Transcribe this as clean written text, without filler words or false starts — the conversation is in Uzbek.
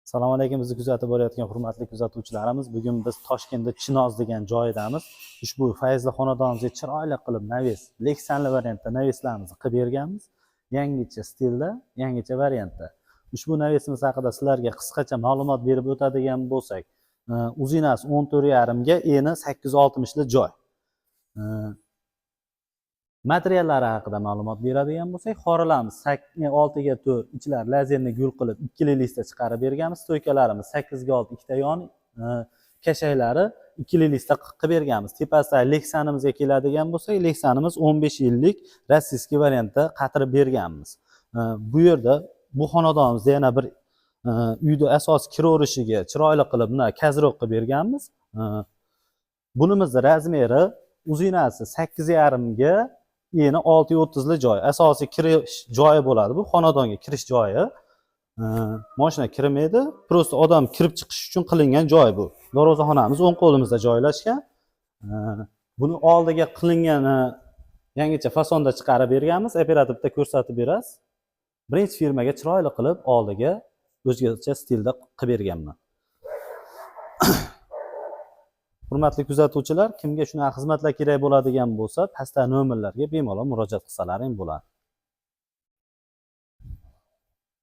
Assalomu alaykum, bizni kuzatib borayotgan hurmatli kuzatuvchilarimiz. Bugun biz Toshkentda Chinoz degan joydamiz. Ushbu fayzli xonadonimizga chiroyli qilib навес, Lexanli variantda навес larimizni qilib berganmiz. Yangicha stilda, yangicha variantda. Ushbu навес imiz haqida sizlarga qisqacha ma'lumot berib o'tadigan bo'lsak, uzinasi 14,5 ga, eni 860 li joy. Materiallari haqida ma'lumot beradigan bo'lsak, xorilarimiz 6 ga 4, ichlari лазерный gul qilib ikkili лист da chiqarib berganmiz. Стойка larimiz 8 ga 6, ikkita yon kashaklari ikkili лист da qilib berganmiz. Tepasidagi Lexanimizga keladigan bo'lsak, Lexanimiz 15 yillik российский variantda qatirib berganmiz. Bu yerda, bu xonadonimizda yana bir uyda asosiy kiraverishiga chiroyli qilib bunday козырёк qilib berganmiz. Bunimizni размер i, uzinasi 8,5 ga, eni 6,30 li joy. Asosiy kirish joyi bo'ladi bu, xonadonga kirish joyi. Moshina kirmaydi, просто odam kirib chiqish uchun qilingan joy bu. Darvozaxonamiz o'ng qo'limizda joylashgan. Buni oldiga qilingan yangicha fasonda chiqarib berganmiz. Operator bitta ko'rsatib berasiz. Birinchi firmaga chiroyli qilib oldiga o'zgacha stilda qilib berganman. Hurmatli kuzatuvchilar, kimga shunaqa xizmatlar kerak bo'ladigan bo'lsa, pastdagi nomerlarga bemalol murojaat qilsalaring bo'ladi.